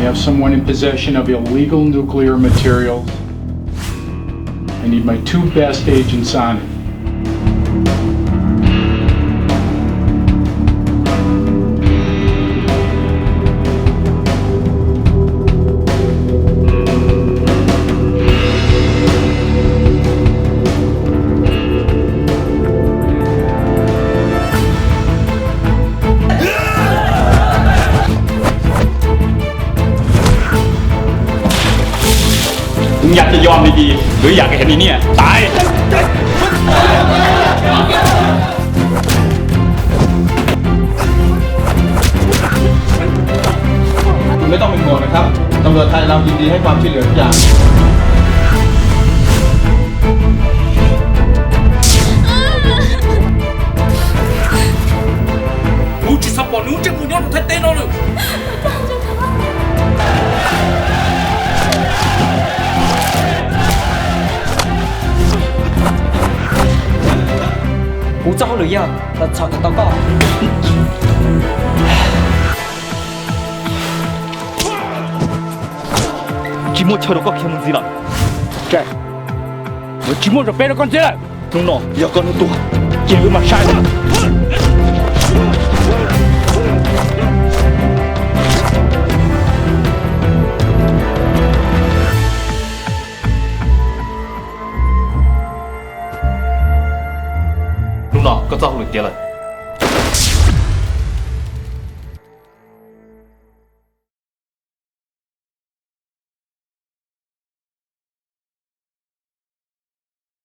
Have someone in possession of illegal nuclear material. I need my two best agents on it. Nhặt cho Yom đi đi, cứ nhặt cái hình này nè, tại. Không có gì, không có gì. ตำรวจไทยเรายินดีให้ความช่วยเหลือทุกอย่าง Kuv tsis xav pom nws lub ntsej muag nyob rau Thaib teb no lawm. Kuv txoj hauj lwm yog los txhom kom tau koj. Tsis muaj chaw rau koj khiav mus ntxiv lawm. Tsis muaj zos peb rau koj ntxiv lawm. Hnub no yog koj hnub tuag, ces wb mam saib. Hnub no koj txoj hauj lwm tiav lawm.